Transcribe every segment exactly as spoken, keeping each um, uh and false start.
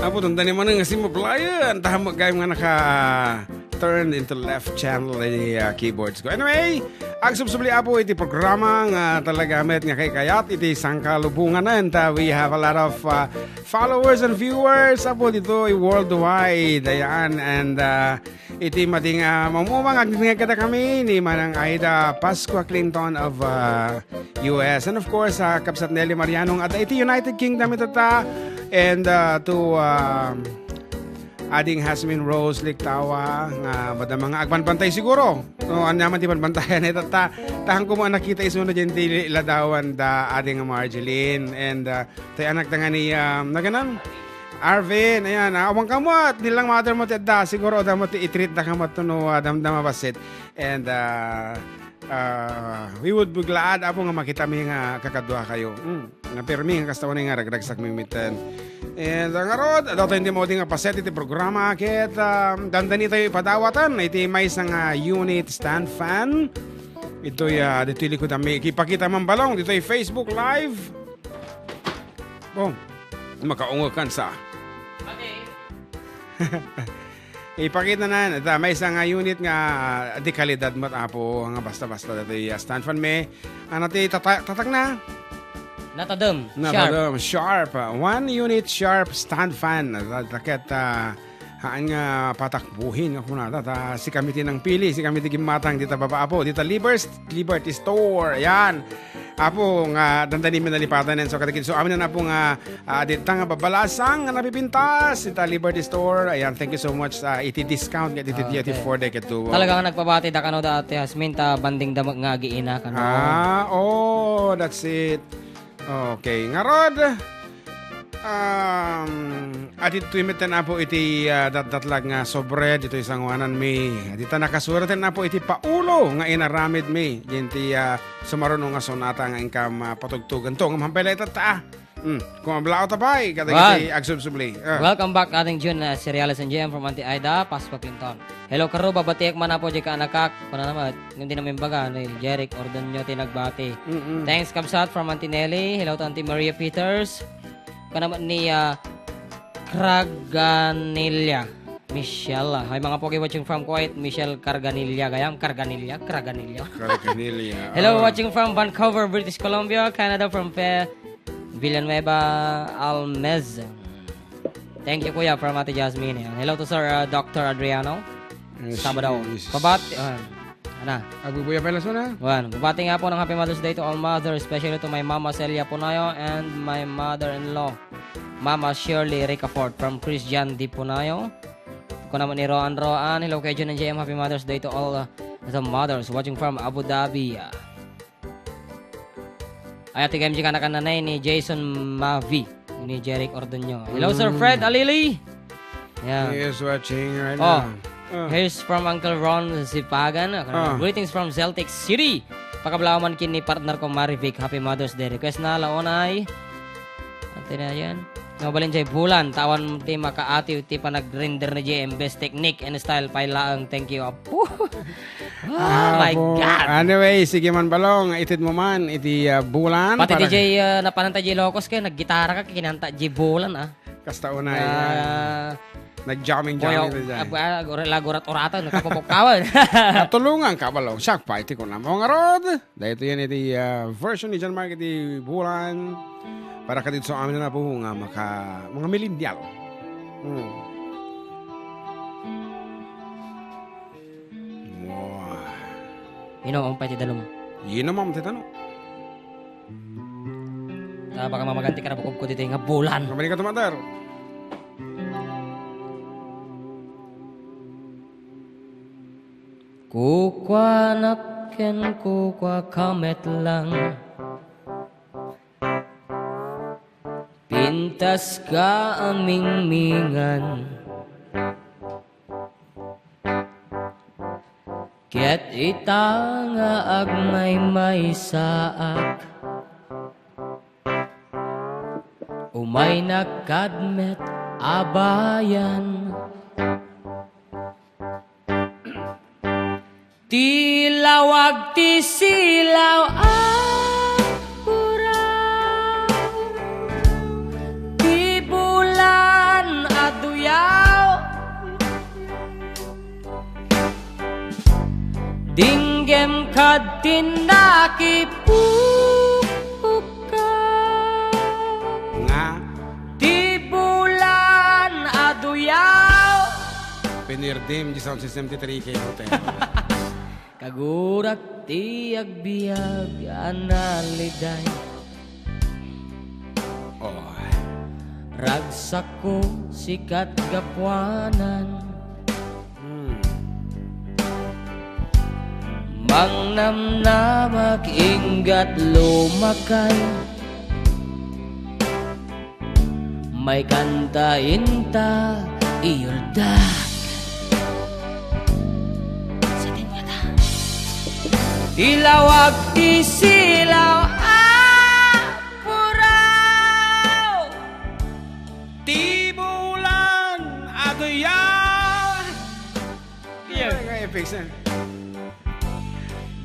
Apo, tanda ni Manang nga simablayan. Tahamak gayam nga naka turn into left channel iti, ah, keyboards ko. Anyway, agsubsubli, Apo, iti programa nga talaga met nga kay kayat iti sangkalubongan. And, ah, we have a lot of, ah, followers and viewers, Apo, ditoy worldwide. Ayan, and, ah, iti madi nga mamumang, agdingdingag kadakami ni Manang Aida Pascua Clinton of, ah, U S. And of course, ah, Kabsat Nelly Mariano nga adda iti United Kingdom itatta. And, ah, to, ah, Ading Hasmin Rose Liktawa, nga madama nga agbantay siguro. No, ania man ti banbantayan itatta. Tahan ko mo a nakita isu na dyan ti ladawan da Ading Marjeline. And, ah, tay anak da nga ni, ah, naganan? Arvin, ayan, ah, awan ka mo, at nilang mother mo ti adda, siguro, adda mo ti i-treat da ka mo, no, ah, damdama basit. And, ah, ah, we would be glad, Apo, nga makita mi nga kakadua kayo. Mm, nga pirmi nga kasta unay nga ragragsak mi miten. And, ah, ngarud, adda tayo hindi mo nga paset iti programa, ket, ah, dandani tayo ipadawatan, iti maysa nga unit stand fan. Ito'y, ah, dito'y likod ami, ipakita man balong, dito'y Facebook Live. Oh, makaungekan sa. Ipakita na, ita, maysa nga unit nga, ah, di kalidad met, Apo, nga basta-basta dati, ah, stand fan me. Ano ti tata-, tatak na? Natadem, sharp. Natadem, sharp. One unit sharp stand fan. Ta-, taket, ah, haan nga patakbuhin nga kunada. Ta, sikami ti nangpili, sikami ti gimmatang, dita baba, Apo, dita Libers-, Liberty Store. Ayan. Apo, nga dandani mi nalipatan. So, kadagiti so, amin na, Apo, nga, ah, dita nga babalasang nga napipintas, ita Liberty Store. Ayan, thank you so much, ah, iti discount nga iti Okay. T F four day ket two. Talaga nga nagpabati da kano da Ate Jasmine, ta banding da nga agiina kano. Ah, oh, that's it. Okay, ngarud, um, aditoy met, Apo, iti, ah, datdatlag nga sobre, ditoy sanguanan mi. Dita nakasurat, Apo, iti paulo nga inaramid mi. Diyan ti, ah, sumaruno nga sonata nga inkam, ah, patugtugan to. Nga mahampay la itatta, ah. Mm. Kung ablaot, apay, kadagiti Wan. Agsubsubli. Ah. Welcome back, ating June, uh, Seriales and J M from Auntie Aida, Pascua Clinton. Hello, Karo, babatiek man, Apo, di ka anakak. Kuna naman, hindi namin baga, ni Jeric Ordoño ti nagbati. Mm-mm. Thanks, Kabsat, from Auntie Nelly. Hello to Auntie Maria Peters. Kuna naman ni, uh, Craganilla. Michelle, ah. Hi, mga pogi, watching from Kuwait. Michelle Carganilla, gayam. Carganilla? Craganilla. Carganilla. Hello, Oh. watching from Vancouver, British Columbia, Canada, from Fe-, Villanueva Almez. Thank you, Kuya, from Ate Jasmine. Yan. Hello to Sir, uh, Doctor Adriano. Yes, Sabado. Yes. Pabat-, uh, ana. Agbubuya pala suna. Wan, bati nga po ng Happy Mother's Day to all mothers, especially to my Mama Celia Punayo and my mother-in-law, Mama Shirley Ricafort from Christian D. Punayo. Kuna naman ni Roan Roan, hello kay Jun and J M, Happy Mother's Day to all, uh, the mothers watching from Abu Dhabi. Ay, ati kayam di kanakananay ni Jason Mavi, ni Jeric Ordoño. Hello, Sir Mm. Fred Alili. Yan. He is watching right Oh, now. Oh. Here's from Uncle Ron Zipagan. Ah. Greetings from Celtic City. Pakablaw man kin ni partner ko, Marivic. Happy Mother's Day. Request na, launay. Ante na yan. Nga balin jay bulan, tawan ti makaati ti panag-render ni J M. Best technique and style pay laeng. Thank you, Apo. Oh Ah, my po. God. Anyway, sige man balong, itid mo man, iti, ah, bulan. Pati para di jay, ah, napananta jay Locos kayo, naggitara ka, kinanta jay bulan, ah. Kasta unay, Ah, ah. Nag-jamming-jamming Boy, na dyan. Ab-, ah, gura-, lagurat-uratan, nagkapupukkawan. Natulungan ka balong. Siya, pa, iti ko na. Mga rod. Dahil ito yan, iti, ah, version ni John Mark, iti bulan. Para kadid sa amin na po nga maka-, mga millennial. Hmm. Wow. Ino, ang pati dalom. Yun naman, tita, no? Ah, baka mamaganti ka na bukog ko dito nga bulan. Kamali ka tumatar. Kukwa nakken, kukwa kamet lang. Pintas ka amingmingan. Ket ita nga agmaymaysaak. Umaynak kad met a bayan. Ti lawag ti silaw a puraw, ti bulan Ti nakipukpukka. Nga? Ti bulan a duyaw. Pinirdim di sound system ti three K Hotel. Kagurak ti agbiag a naliday. Oh. Ragsakko sikat gapuanan. Hmm. Mangnamnamak inggat lumakay. May kanta inta iyurdak. Sa din nga ta. Ti lawag ti silaw a puraw. Ti bulan a duyaw. Yeah. Nga epics na.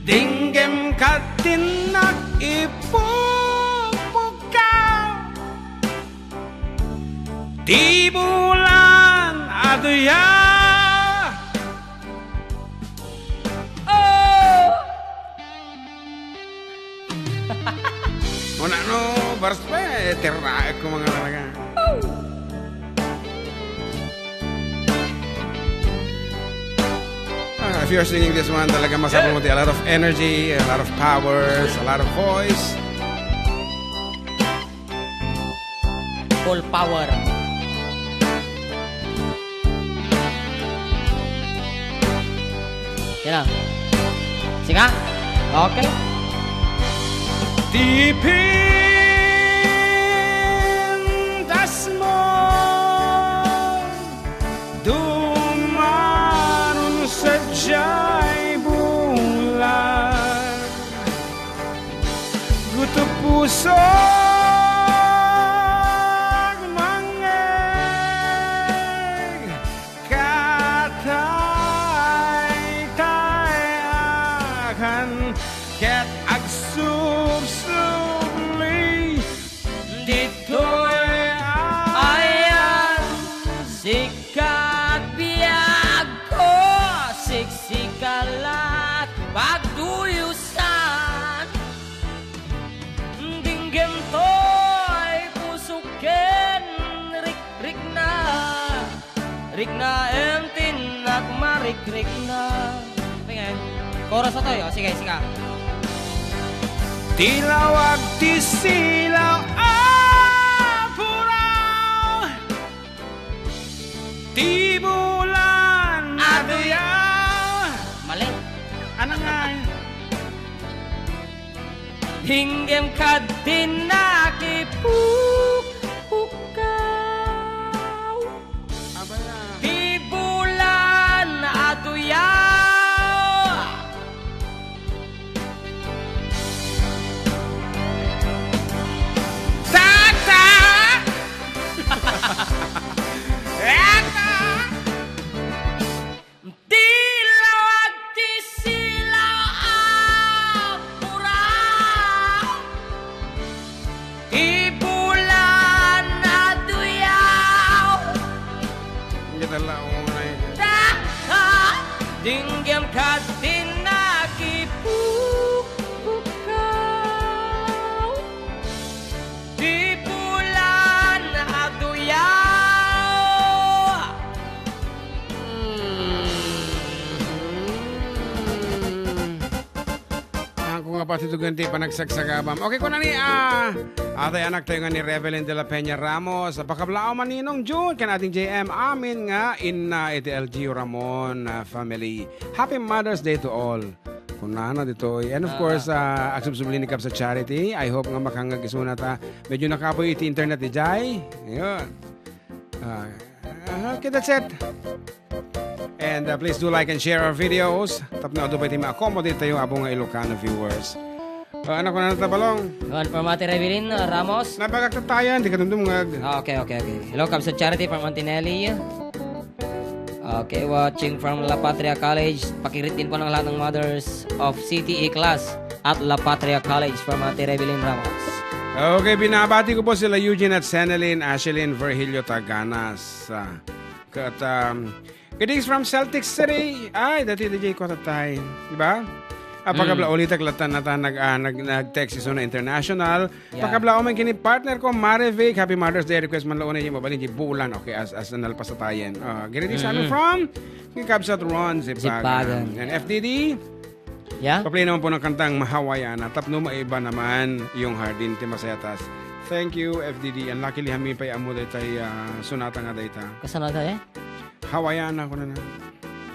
Dinggem kat ti nakipukpukka. Ti bulan a duyaw. Oh! Una no, bars pa eh, tiraek ko mga talaga. Ah, if you're singing this one, talaga masabot mo ti a lot of energy, a lot of powers, a lot of voice. Full power. Yan lang. Sige. Okay. Ti pintas mo, dumanon sadiay bulan. Guto pusok mangngeg, kataytayakan ket agsubsubli. Ditoy ayan, sikat biagko, siksikalat, pagduyusan. Dinggem toy pusok ken rikrikna. Riknaem ti nakmarikrikna. Pingan. Chorus na tayo. Sige, sige. Ti lawag ti silaw a puraw. Ti bulan a duyaw. Mali. Ano nga? Dinggem kat ti nakipukpukaw. Abaya. Ti bulan a duyaw. Tata! Tata! Ti lawag ti silaw a puraw. Ti bulan a duyaw. Kita lang, oh, ay. Daka, dinggem kat ti nakipukpukaw. Ti bulan a duyaw. Hmm. Ako nga pati dugan ti panagsagsagabam. Okay, kunani, ah, atay anak tayo nga ni Revelyn de la Peña Ramos. Pakablaaw man Ninong June, ken Ading J M, amin nga inna iti L G U Ramon, ah, family. Happy Mother's Day to all. Kunana ditoy. And of Ah. course, ah, agsubsubli ni Kabsat Charity. I hope nga makangag isuna ta. Medyo nakapoy iti internet di jay. Ayun. Ah, ah, okay, that's it. And, uh, please do like and share our videos. Tapno adu pay ti ma-accommodate tayo, abo nga Ilocano viewers. Ah, anak ko na natabalong. Kuan, from Ate Revelyn, uh, Ramos. Napagagtatayan, di ka dumdumngag. Ah, okay, okay, okay. Hello, Kabsat Charity from Antinelli. Okay, watching from La Patria College. Pakigreet din po ng lahat ng mothers of C T E class at La Patria College from Ate Revelyn Ramos. Okay, binabati ko po sila Eugene at Senelyn, Ashelyn, Virgilio Taganas. Ah, kat, um, greetings from Celtic City. Ay, dati D J ko tatay. Di ba? Ah, pakabla, ulitek latta nata nag, ah, nag, nag-text isu na international. Yeah. Pakabla, umen kini partner ko, Mare Vic, happy Mother's Day request man la unay, mabalin di bulan. Okay, as, as nalpasatayen. Ah, greetings sa amin from Kikabsat Ron Zipagan. Zipagan. And F D D, yeah? Paplay naman po ng kantang Mahawayana, tapno maiba naman yung hardin ti masetas. Thank you, F D D. And luckily, hami pay ammo daytay, ah, sonata nga dayta. Kasano tayo? Hawayana ko na na.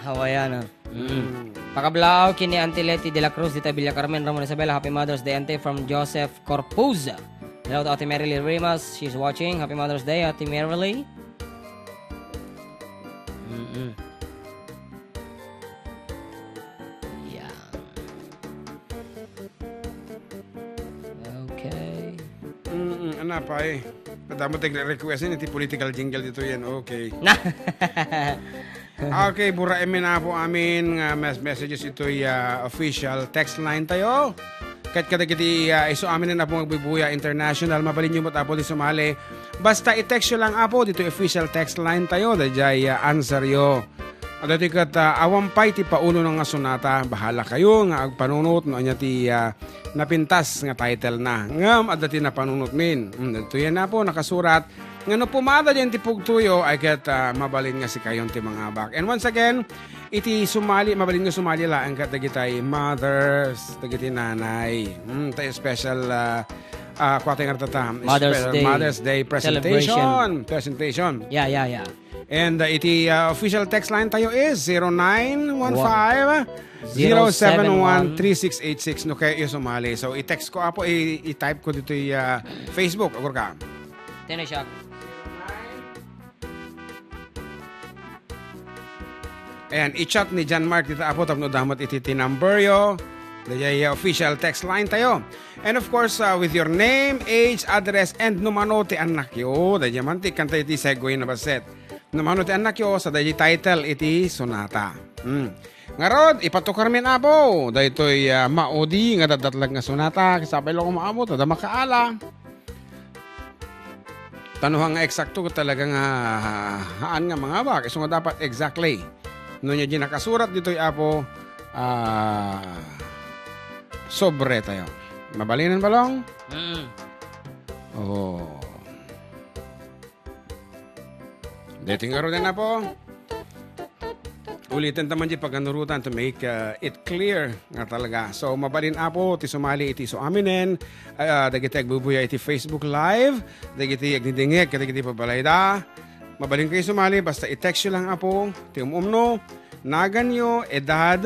Hawayana. Mm. Pakablaaw kini Auntie Leti de la Cruz, dita Villa Carmen, Ramon Isabela. Happy Mother's Day, Auntie, from Joseph Corpuz. Hello to Ate Merily Rimas. She's watching. Happy Mother's Day, Ate Merily. Mm-mm. Yeah. Okay. Mm, ana pa eh. Madamo tig request ni ti political jingle dito yan. Okay. Okay, buraem mi na po amin nga mes-, messages itoy, ah, official text line tayo. Ket kadagiti, ah, isu amin nga Apo nga agbubuya international, mabalin yo met, Apo, ti sumali. Basta i-text yo lang, Apo, ditoy official text line tayo, daydiay, ah, answer yo. Adda ti ket, ah, awan pay ti paulo na nga sonata, bahala kayo nga agpanunot no ania ti, ah, napintas nga title na. Ngem adda ti napanunot min. Mm, ditoy yan, Apo, nakasurat. Nga no pumada diay ti pugtoyo, ay ket, ah, mabalin nga sikayon ti mangabak. And once again, iti sumali, mabalin nga sumali laeng ket dagitay mothers, dagiti nanay. Mm, tay special, ah, ah, kuwatay nga rata, Mother's special Day Mother's Day presentation. Celebration. Presentation. Yeah, yeah, yeah. And, ah, iti, ah, official text line tayo is zero nine one five, zero seven one, three six eight six. No kayo sumali. So, i-text ko, Apo, i-, i-type ko dito, ah, Facebook. Agor ka. Tene siya. Ayan, i-chat ni John Mark dito, Apo, tapno damat iti ti number yo. Daydiay, ah, official text line tayo. And of course, ah, with your name, age, address, and no mano ti annak yo. Daydiay man ti kanta iti segue na baset. No mano ti annak yo, sa daydiay title iti sonata. Hmm. Ngarud, ipatukar min, Apo. Daytoy, ah, maudi nga datdatlag nga sonata. Sapay lang umaabot, adda makaala. Tano nga eksakto, talaga nga, ah, haan nga mangabak. Isu nga dapat exactly. No nia di nakasurat ditoy, Apo, ah, sobre tayo. Mabalinan, Balong? Mm. Oh. Dating ngaruden, Apo. Uliten ta man di paganurotan to make, uh, it clear nga talaga. So, mabalin, Apo, ti sumali iti isu aminen, uh, dagiti agbubuya iti Facebook Live, dagiti agdidingeg, kadagiti babalayda. Mabalin kayo sumali, basta i-text yo lang, Apo, ti umumno, nagan yo, edad,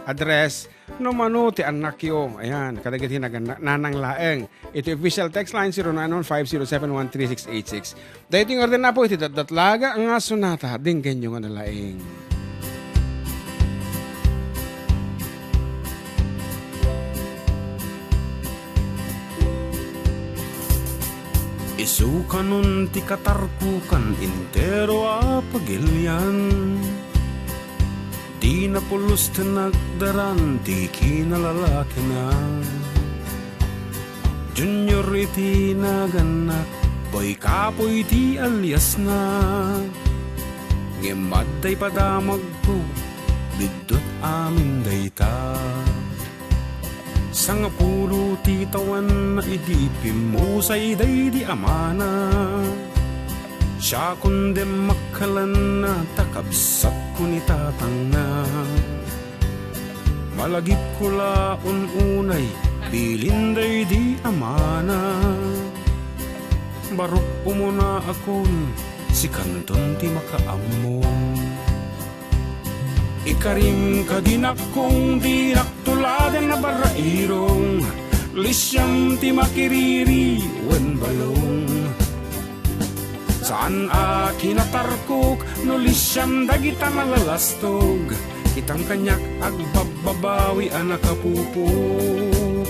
address, no mano ti annak yo. Ayan, kadagiti nagan-, nanang laeng. Iti official text line, zero nine one five zero seven one three six eight six. Daytoy nga orden, Apo, iti datdatlag nga sonata, denggenyo nga nalaing. Isu kanon ti katarkukan entero a pagilian. Di napulos ti nagdaran ti kinalalakina. Junior iti naganna, Boy Kapoy ti aliasna. Ngem adda ipadamagko, biddut amin dayta. Sangapulo ti tawenna idi pimmusay daydi amana. Siakon demmakkalanna ta kabsatko ni tatangna. Malagipko la un-unay bilin daydi amana. Barok umuna akon, sikanton ti makaammo. Ikarim kadi nakkong, dinak tuladen a barrairong, lisiam ti makiriri wen balong. Saan a kinatarkok no lisiam dagita nalalastog, kitang kaniak agbabbabawi a nakapupok.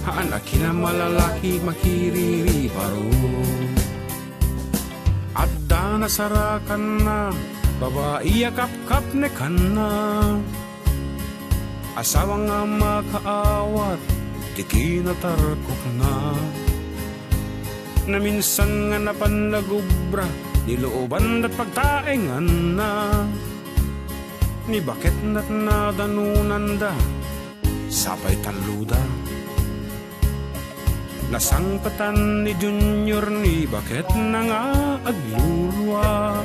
Haan a kinamalalaki makiriri barong. Adda nasarakanna, babai a kapkapnekanna. Asawa nga makaawat ti kinatarkokna. Naminsan nga napan nagubra, nilooban dat pagtaenganna. Ni baket nat nadanonanda, Sapay talloda. Nasangpetan ni Junior ni baketna nga aglulua.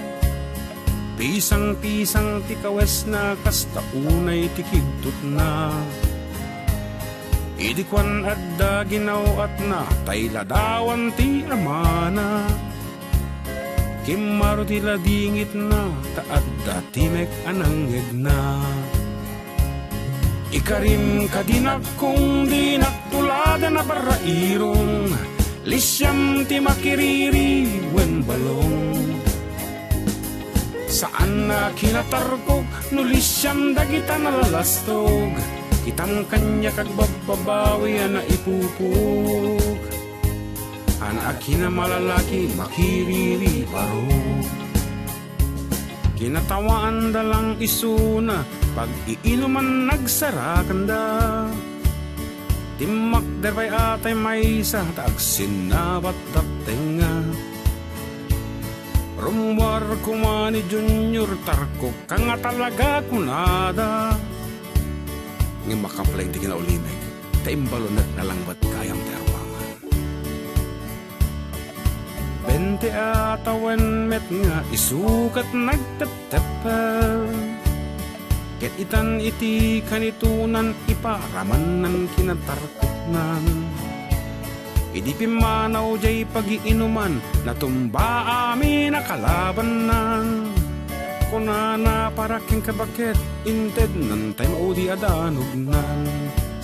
Pisang-pisang ti kawesna kasta unay ti kigtutna. Idi kuan adda ginaw-atna, tay ladawan ti amana. Kimmaro ti ladingitna, ta adda timek a nangngegna. Ikarim kadi nakkong dinak tuladan a barrairong, lisiam ti makiriri wen balong. Saan a kinatarkok no lisiam dagita nalalastog, kitam kaniak agbabbabawi a naipupok. An a kinamalalaki makiriri baro. Kinatawaanda lang isuna, pag-iinuman nagsarakanda. Timmakder pay atay maysa, ta agsinnabat dattengnga. Rummuar koma ni Junior, tarkok ka nga talaga, kunada. Ngem makapleng ti kinaulimek, ta imbalunekna lang met gayam ti arwangan. Bente a tawen met nga isu ket nagtepteppel. Ket itan iti kanitonan iparamannan kinatarkoknan. Idi pimmanaw jay pagiinuman, natumba amin a kalabannan. Kunana para ken kabaket, intednan tay maudi a danognan.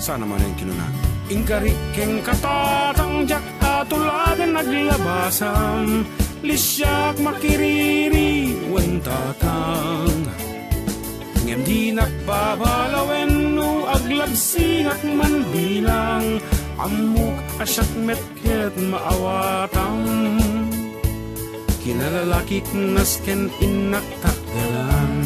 Sana manen kinuna, "Inkari ken katatang diak a tuladen aglabasam, lisiak makiriri wen tatang. Ngem dinak babalawen no aglabsingak man bilang, ammok a siak met ket maawatam. Kinalalakik nasken innak takderan.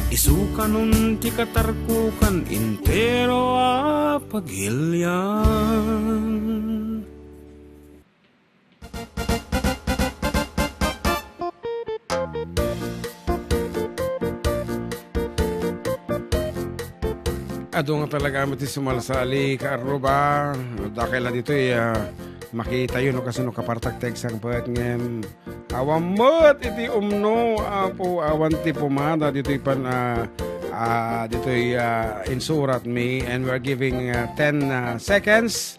Isu kanon ti katarkokan intero a pagilian." Adu nga talaga met ti sumalsali, kaarruba. Dakay la ditoy, ah, makitayo no kasano kapartak ti agsangpet ngem awan met iti umno, Apo, awan ti pumada ditoy pan, ah, ah, ditoy, ah, insuratmi, and we're giving, ah, ten, ah, seconds.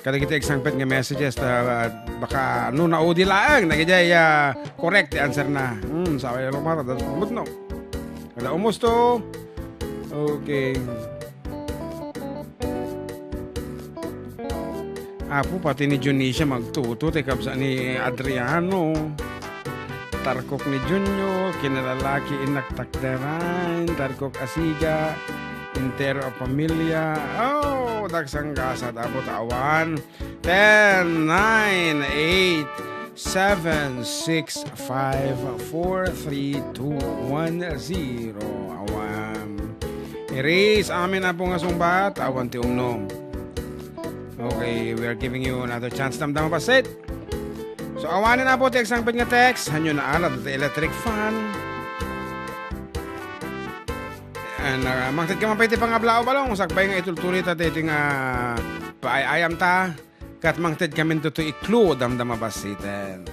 Kadagiti agsangpet nga messages, ta, ah, baka no naudi laeng, dagidiay, ah, correct ti answer na. Hmm, saway a lumata, da, umot no. Kada umus to. Okay. Apo, pati ni Dionisia magtuto, ti kabsa ni Adriano. Tarkok ni Junior, kinalalaki innak takderan, tarkok a siga, intero a pamilya. Oh, dagsanggasat, Apo, ta awan. Ten, nine, eight, seven, six, five, four, three, two, one, zero. Awan. Erase amin, Apo, nga sungbat, awan ti umnom. Okay, we are giving you another chance, damdama bassit. So, awanen, Apo, ti agsangpet nga text, hanyo naalad ti electric fan. And, uh, mangted ka man pay ti pangablaw, Balong, sakbay nga itultuloy ta daytoy nga paay-ayam ta. Ket mangted kamin ditoy clue, damdama bassiten.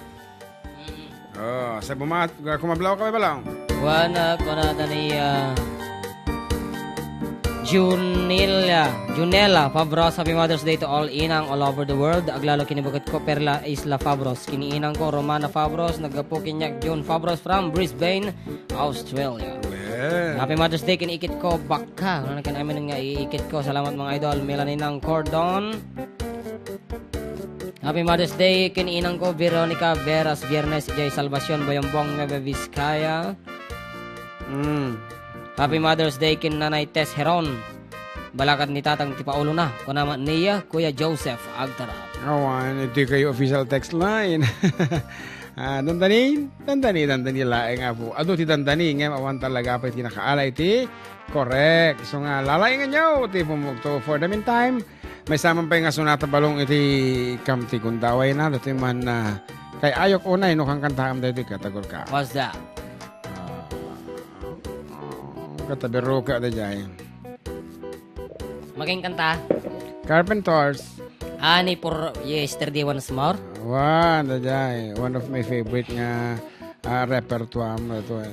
Oh, sa bumat, kumablaw ka, Balong. Wana, kunada ni, ah, Junilla, Junella Fabros, "Happy Mother's Day to all inang all over the world. Aglalo ken ni buketko, Perla Isla Fabros. Ken ni inangko, Romana Fabros, naggapu kaniak, June Fabros from Brisbane, Australia." Well. Happy Mother's Day ken ikitko, Bakka. Ano ken amin nga iikitko. Salamat, mga idol. Melanie Nang Cordon. Happy Mother's Day ken inangko, Veronica Veras Biernes, idiay Salvacion, Boyombong, Nueva Vizcaya. Mm. Happy Mother's Day ken Nanay Tess Heron. Balakad ni Tatang ti paulona, kuna met ni Kuya Joseph Agtarap. Awan, iti kayo official text line. Ah, dandani, dandani, dandani laeng, Apo. Adu ti dandani, ngem awan talaga pay ti nakaala iti correct. So nga, lalaenganyo ti pumugto. For the meantime, maysa man pay nga sunata, Balong, iti kam ti gundawayna, datoy man, ah, kay ayok unay no kankantaam daytoy katagurka. What's that? Ah, Katabi ruka da jay. Maging kanta? Carpenters. Ah, ni for yesterday once more. One, da jay. One of my favorite nga, ah, repertoire mo ito, eh.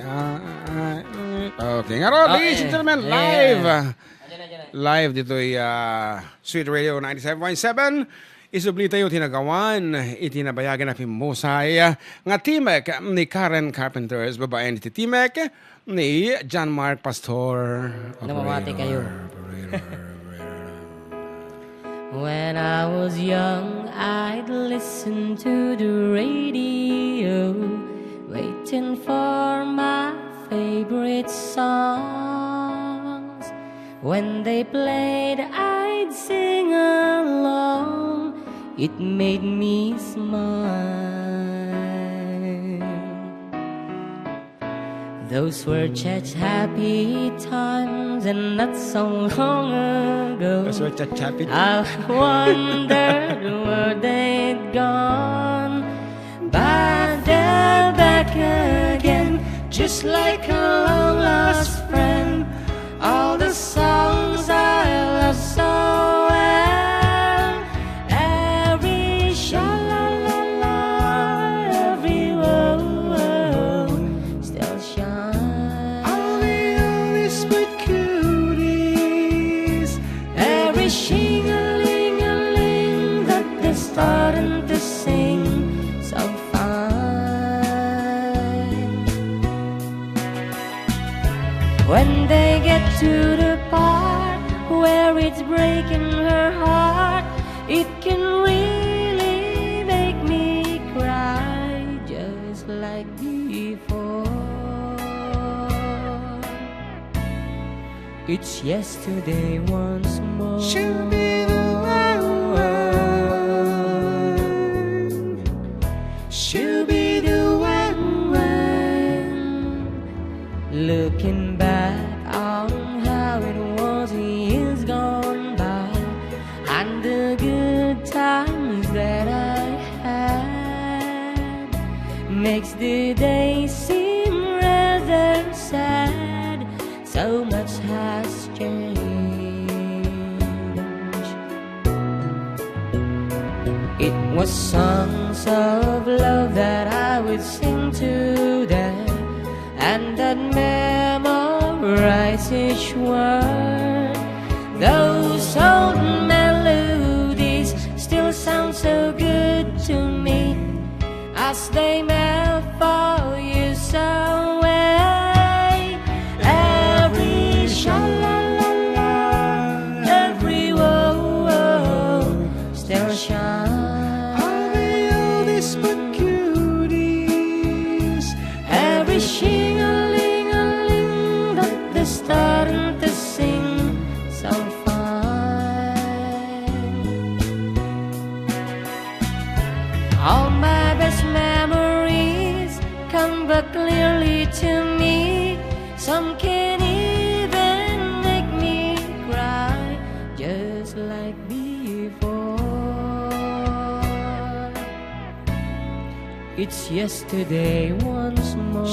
Ah, ah, ah, ah. Okay, nga ro, Oh, ladies and eh. gentlemen, Yeah. live. Live ditoy, ah, Sweet Radio ninety-seven point seven. Isubli tayo ti nagawan iti nabayagen a pimmusay nga timek ni Karen Carpenters, babaen iti timek ni John Mark Pastor. Namamati kayo. When I was young, I'd listen to the radio, waiting for my favorite songs. When they played, I'd sing along. It made me smile. Those were such happy times and not so long ago. Those were such happy I wondered where they'd gone. But they're back again, just like a long lost friend. All the songs I love so well, every sha-la-la-la, every whoa-whoa, still shine. All the oldies but goodies, every shing-a-ling-a-ling that they're starting to sing so fine. When they get to the part where it's breaking her heart, it can really make me cry just like before. It's yesterday once more. She'll be the one. She'll be the one. Looking back on how it was years gone by and the good times that I had makes the day seem rather sad. So much has changed. It was songs of love that I would sing to them, and that memorized each word. Those old melodies still sound so good to me as they melt for years away. Every sha-la-la-la, every whoa-whoa, still shine. All the oldies but goodies, every shing-a-ling-a-ling that they're starting to sing so fine. All my best memories come back clearly to me. Some can even make me cry, just like before. It's yesterday once more.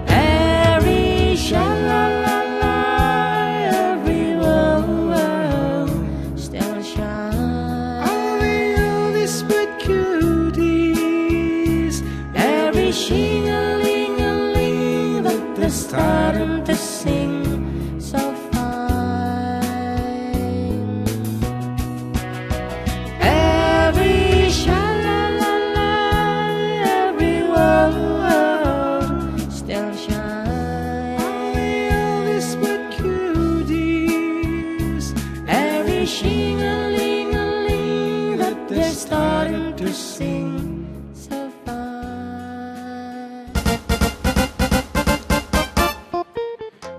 Every sha-la-la-la, every whoa-whoa, still shine. All the oldies but goodies, every shing-a-ling-a-ling that they're starting to sing so fine. Every sha-la-la-la, every whoa-whoa, still shine. All the oldies but goodies, every shing-a-ling-a-ling that they're starting to sing so fine.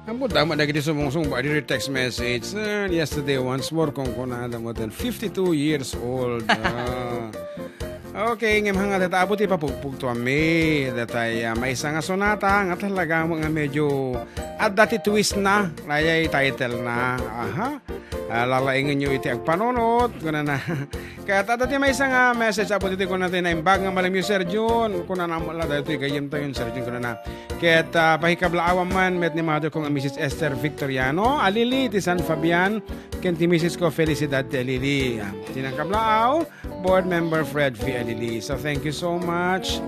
Ammok dama dagiti sumungsungba ditoy text message. Ah, yesterday once more, kunkunada mo ten, fifty-two years old. Ah. Okay, ngem hanga data apo ti papugpugto a mi. Datay, ah, maysa nga sonata nga talaga mo nga medyo adda ti twist na. Layay title na. Aha. Ah, lalaingenyo iti agpanunot, kunana. Ket adda ti maysa nga message, apo ditoy kunana, "Naimbag nga malamyo, Sir Jun." Kunana, "Ala, daytoy gayyemtayon, Sir Jun," kunana. Ket, ah, pakikablaawan man met ni mother ko nga Missus Esther Victoriano Alili ti San Fabian, ken ti misis ko Felicidad ti Alili. Ah, ti nangkablaaw, Board Member Fred V. Alili. So, thank you so much,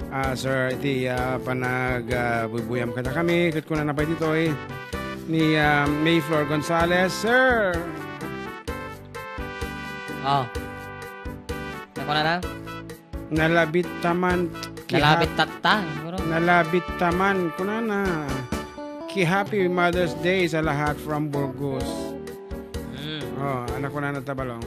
ah, sir, iti, ah, panag, ah, buybuyam kadakami. Ket kunana pay ditoy ni, ah, Mayflor Gonzalez, "Sir." Oh. Ano kunana? "Nalabit taman, ki hap-, Nalabit tatta, siguro. Nalabit taman," kunana. "Ki happy Mother's Day sa lahat from Burgos." Mm. Oh, ano kunana, Tabalong?